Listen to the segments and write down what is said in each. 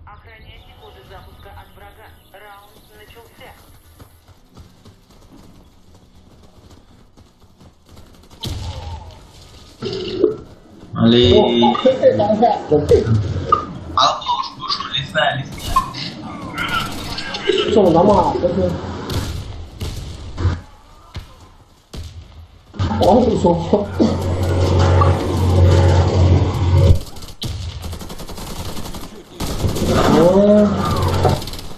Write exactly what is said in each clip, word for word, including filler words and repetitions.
Охраняйте коды запуска от врага. Раунд начался. Allez. Что, дома? Он пришел.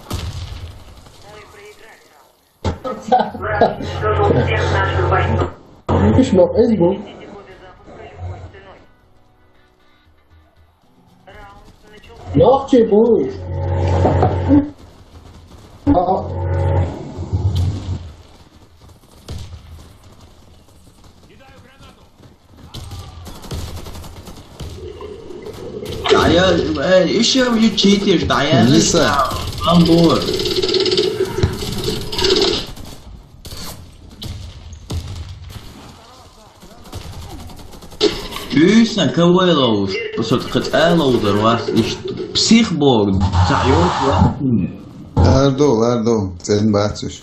Мы проиграли раунд. Враг уничтожил всех наших бойцов. Видишь, но Эйс был. Коды запуска любой ценой. Раунд начался. Легче будет. А, Да я, э, еще в читишь, да я не Лиса. знаю. Там будет. Ӱйсна кавайлауш, сот кыт айлаудар вас иш псих бог, цайот вас. Ардо, ардо, цен бацуш.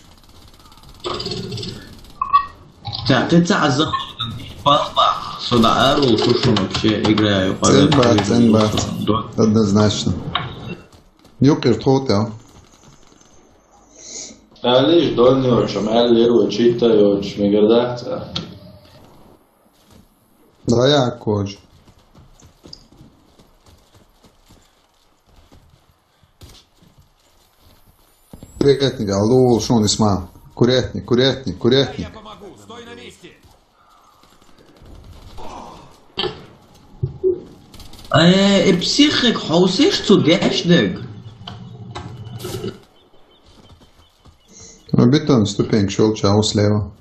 Цакы цаза палба, сода арул шушун вообще играю. Цен бац, цен бац. Однозначно. Юкер тот, я. Али ж дольньочам, али леру читайочам, мегар дац. Да я кож. Курятник, алло, шо не сма. Курятник, курятник, курятник. Помогу, стой на месте. Э, э, психик хаусиш цу дэшдэг. Битон ступенька шёлча слева.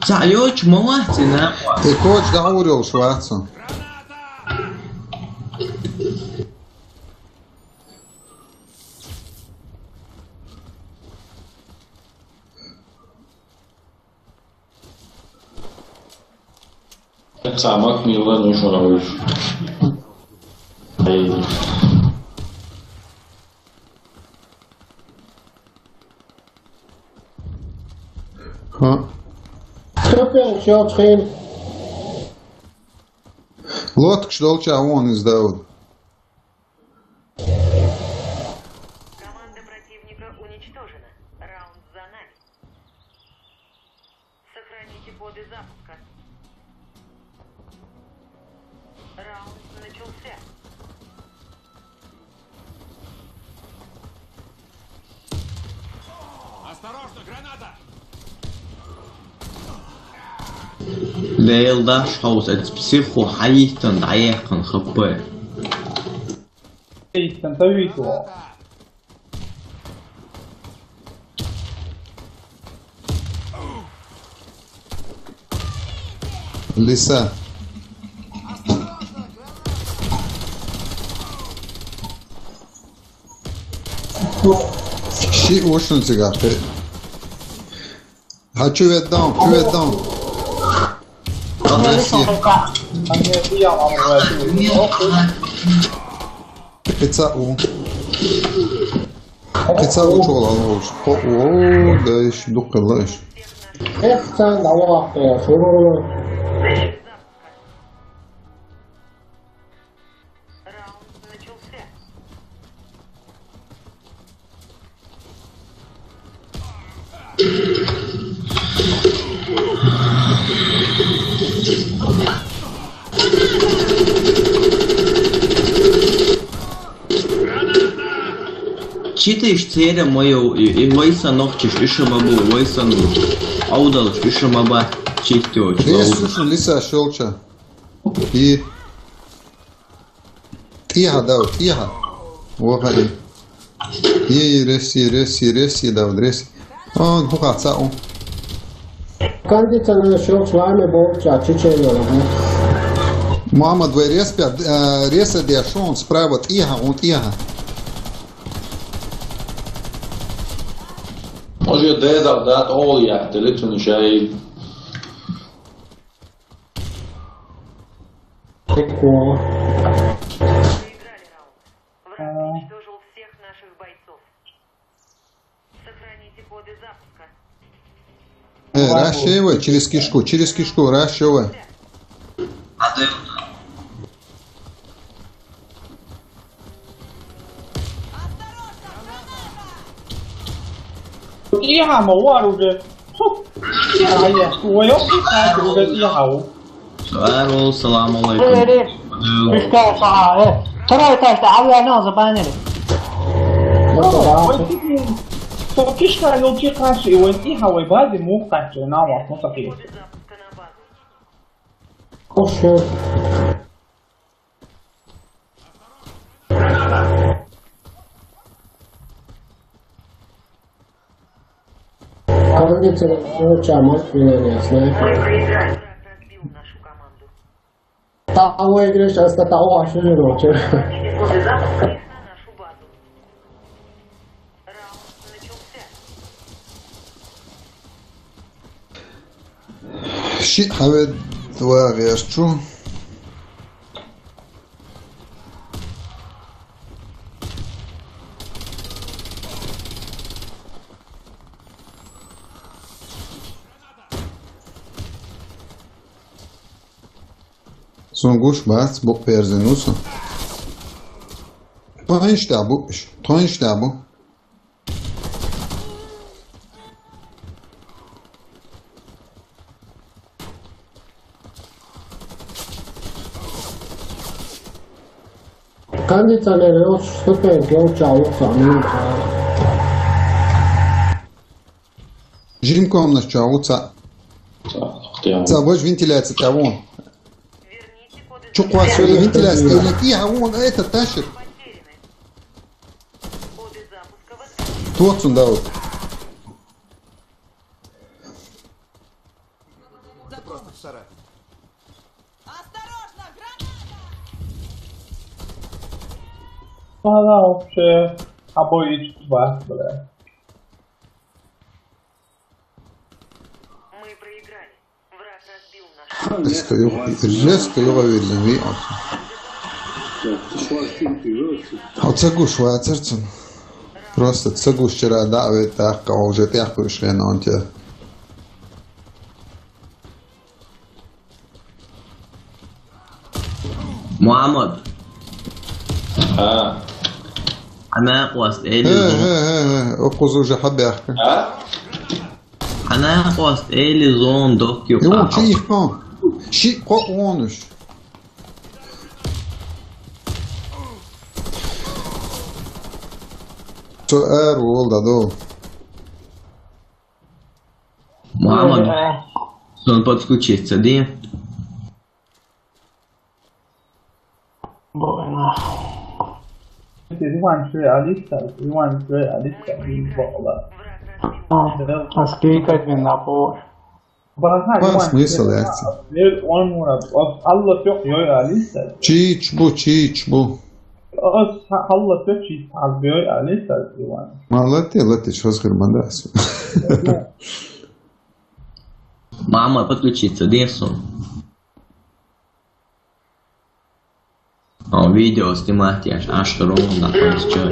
Цайот мама цена. И коч да урел швацу. Самак милла нужно выш. Эй. Ха. Ступенька шёлча. Лодка шёлча вон из Дауд. Команда противника уничтожена. Раунд за нами. Сохраните коды запуска. Раунд начался. Осторожно, граната! Лейл даш хаус, это психо хайитан даякан хаппе. Эй, там давит его. Лиса. Ши ушун цигахты. Хочу ведь дам, хочу ведь дам. Пица у. Пица у чола лош. О, о, да иш дукалаш. Эх, цан, давай, э, шуру. Раунд начался. Читиш цере моё, и, и вайса нохчиш, иша мабу, вайса ну. Аудалш, иша маба, читёч. Ресушин Лиса шёлча. И тихо, да, тихо. Вахари. Е, е, реси, реси, реси, да, реси. Он, хуха, ца, он. Кондиционер шёлча, вами болча, чечено. Мама, две респи, э, реса де шон, справа, тихо, он, тихо. Може, дедал, да, оли я, теле цуни шай. Прикол. Враг уничтожил всех наших бойцов. Сохраните коды запуска. Э, раш шеве, через кишку, через кишку, раш шеве. Иха ма вар уже. Фу. Я, я, ой, ой, как уже иха. Ва алейкум салам. Э, э, Второй этажда, а я, ну, забанили. Ой, ты, то кишка, ну, ты каши, ой, иха, ой, бази, мух, каши, на, вот, вот такие. Хорошо. Кого не целевал, чамать меня не знает. Там выиграешь, а с того ошибок. Ши хавед ва герчу. Сунгуш бац, бу перзенуса. Тонш да бу, тонш да бу. Кондиционер, вот что ты делал, чего сам? Жирим комнаш чаву ца. Ца, ца, бож вентиляция того. Чуква сюда вентиляция. Или ты, а вон это тащит. Тот сюда вот. Это просто в сарай. Осторожно, граната! Пожалуйста, обои два, бля. Мы проиграли. Враг разбил наш. Резко юга, резко юга верзин, ви. О, ца гуш ва церцун. Просто ца гуш чера да ве так, а уже тях пуш хен он те. Мухаммад. А. Ана къост эли. Э, зун. Э, э, э, о къуз уже хаб яхка. А? Ана къост эли зун док ю. Ю, чи ихкон. Ши къо онуш. Со эр волда до. Мухаммад, э, сон подключиться, ди? Бо, э, на. Если Иван Швей Алиса, Иван Швей Алиса, Иван Швей Алиса. А, да. А сколько тебе на по? Ва смысл яц? Алла тёк ёй алиса. Чич бу, чич бу. Алла тёк чич ёй алиса, Иван. Молодец, молодец, что с Германдас. Мама, подключиться, десу. А, видео снимать, я ж аж ровно, там, с чё,